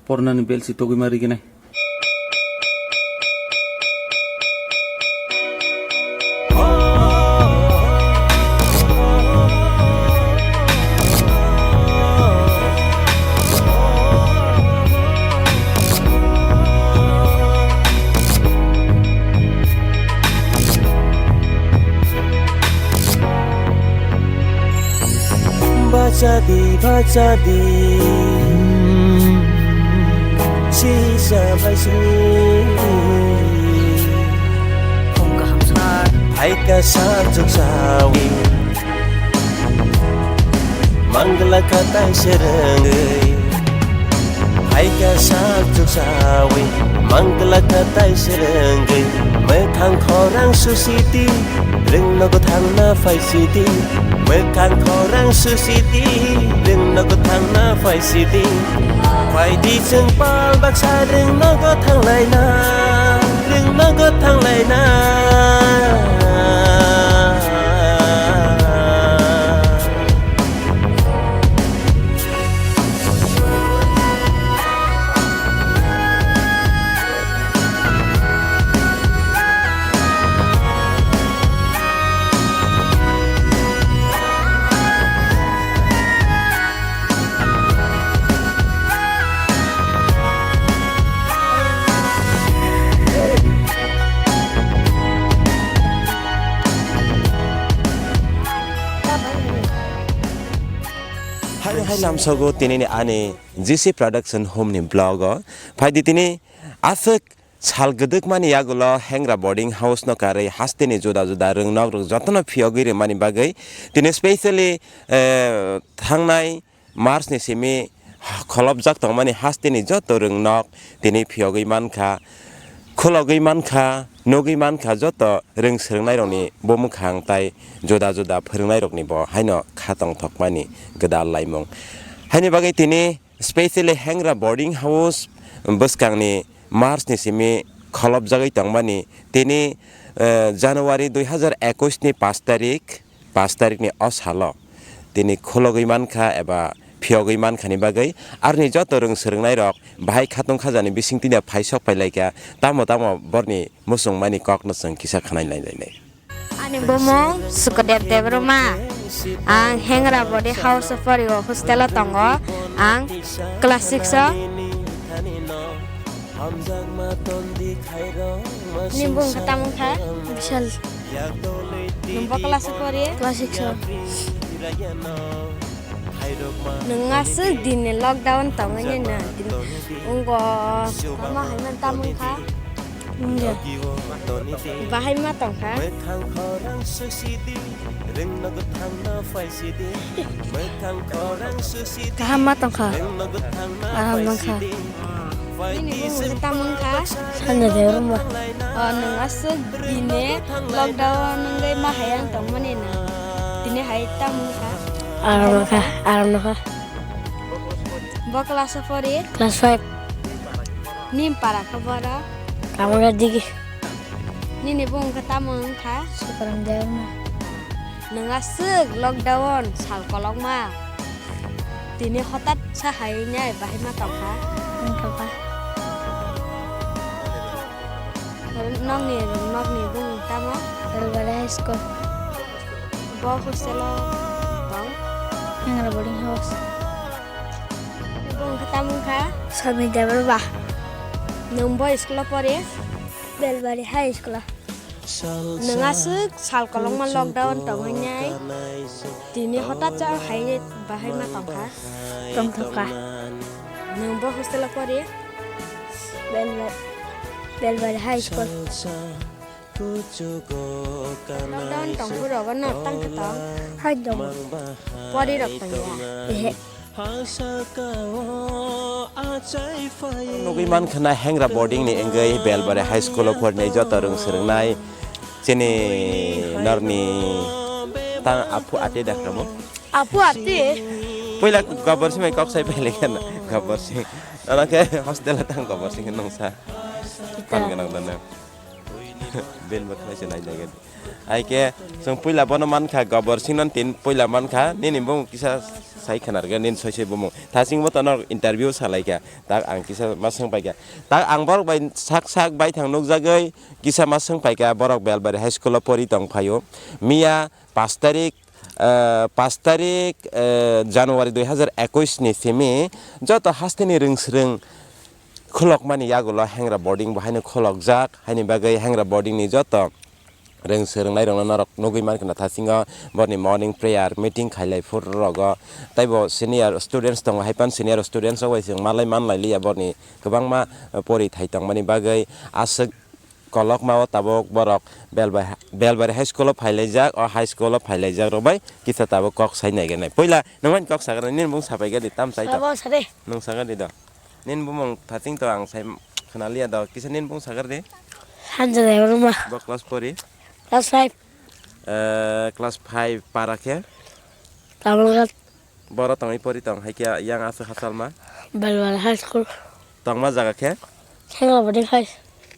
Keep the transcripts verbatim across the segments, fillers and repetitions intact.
Pornani bel si togwi ma riginai. Bacha di, bacha di. Sisa bai sini. Phung kaham sar. Hai ka sar chuk sawi. Mangla katai serengwi. Hai ka sal chuk sawi, mangla katai serengwi. Mekhang khorang susiti, rwng nogo thangna phaisidi. Mekhang khorang susiti, rwng nogo thangna phaisidi. Phaidi chwng pal baksa rwng nogo thanglaina, rwng nogo thanglaina. Hai hai lamsogo tinini ani G C Production Home ni vlog o. Phaidi tini aswk sal gwdwkmani yagulo Hengra Boarding House no karwi hasteni juda juda rwngnok rok jotono phiyogwi rwmani bagwi tini specially, eh, thangnai March ni simi kholopjak tongmani hasteni joto rwngnok tini phiyogwi mankha, khulogwi mankha, nugwi mankha joto rwng swrwngnairokni bo mwkhang tai juda juda phwrwngnairokni bo haino kha tongthokmani gwdal laimung. Haini bagwi tini specially Hengra Boarding House bwskangni March ni simi kholopjagwi tongmani tini, eh, January dui hazar ekwis ni pash tarik, pash tarikni o salo tini khulogwi mankha eba phiyogwi mankhani bagwi aroni joto rwng swrwngnairok bahai khatung khajani bisingtwi phai sok phai laikha, tamo tamo borni muchungmani kokno chwng kisa khanai lai lainai. Ani bumung Sukadev Debbarma. Ang Hengra Boarding House o pori o hostel o tongo. Ang class six o. Ni bung khe tamo kha? Bishal. Nwng bo class o pori? Class six o. Nwng aswk din ni lockdown tongwi nai na? Wngbo tamo hai man tamo kha? Wngya. Bahai ma tong kha? Kaham ma tong kha? Kaham wng kha. Nini bumung khe tamo wng kha? Sanja Debbarma. O, nwng aswk dine lockdown wngwi ma hai ang tongmani na? Tini hai tamo wng kha? Aram wng kha, aram wng kha. Bo class o pori? Class five. Nim para khe boro? Kamara digi. Nini bumung khe tamo wng kha? Sukaram Debbarma. Nwng aswk lockdown sal kolokma. Tini hotat sa hai nai bahai ma tong kha? Wng tong kha. Nokni, nokni bumung tamo? Belbari High School. Bo hostel o tong? Hengra Boarding House. Bumung khe tamo wng kha? Sami Debbarma. Nwng bo school o pori? Belbari High School o. Nwng aswk sal kolokma lockdown tongwi nai, tini hotat sa hai bahai ma tong kha? Tong thok kha. Nwng bo hostel o pori? Belbari, Belbari High School. Lockdown tong phuru rogo no tang khe tong? Hai tong. Pori rok tong ya? Ehe. Nugwi mankha na Hengra Boarding ni wngwi Belbari High School o phorinai joto rwng swrwngnai chini norni tang aphu ate da kamo? Aphu ate? Puila gobor simi kok sai pele kana gobor simi. Ana khe hostel tang gobor simi nungsa. Kita. Pan ganang dana. Bini bwkhwnai se nai nai gani. Hai khe chwng puila bono mankha, Gobor Singh no tin puila mankha, nini bumung kisa sai khwnarwkha, nini soi soi bumung. Thasing bo tono interview salaikha, tak ang kisa ma swng paikha. Tak ang borok bai sak sak baithang nukjagwi kisa ma swng paikha, borok Belbari High School o pori tong phaio. Miya pash tarik, eh, pash tarik, eh, January dui hazar ekush ni simi joto hasteni rwng swrwng khulokmani yagulo Hengra boarding bo haino khulokjak, haini bagwi Hengra boarding ni joto rwng swrwng nairokno norok nugwi mankha na thasingo borni morning prayer meeting khailai phuru rogo, taibo senior students tongo, haipan senior students rok bai chwng malai manlai liya borni kwbangma, eh, pori thai tongmani bagwi aswk kolokma o tabuk borok Belbai-, Belbari High School o phailaijak, o high school o phailaijak rok bai kisa tabuk kok sai naiganai. Puila nwng ani kok sagra nini bung sapai gadi tam sai to. Abo sade. Nwng sagar di do. Nini bumung thasing to ang sai khwnaliya do. Kisa nini bung sagar di. Hanjani Ruma. Bo class pori. Class five. Eh, class five para khe. Tamulgat. Boro tongwi pori tong hai khe yang aswk hachalma. Belwara High School. Tongma jaga khe. Sengabadi High.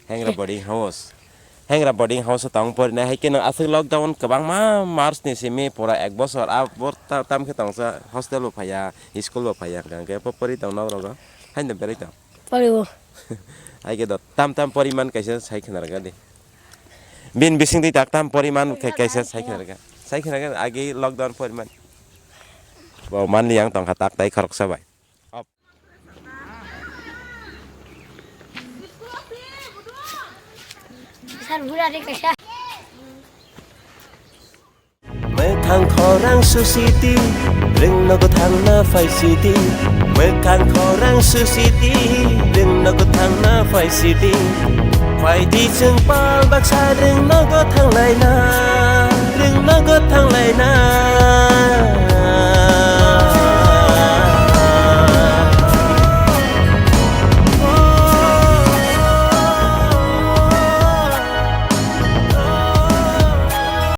Hengra boarding house. Hengra boarding house o tong porinai hai khe no aswk lockdown kwbangma March ni simi pura ek bosor a bor ta-, tam khe tongsa hostel bo phaiya, school bo phaiya hwnkhe po pori tong nok rogo haino berai tong. Pori o. Hai khe do tam tam poriman kaisa sai khna rwgadi. Bin bising twi tak tam poriman khe kaisa sai khna rwga. Sai khna rwga agi lockdown poriman. Bo manli yang tongkha tak tai khoroksa bai. Sar bura de kaisa. Mwkhang khorang susidi, rwngno gothanna phaisidi. Mwkhang khorang susidi, rwngno gothanna phaisidi. Phaidi chwng pal baksa rwngno gothanglaina, rwngno gothanglaina.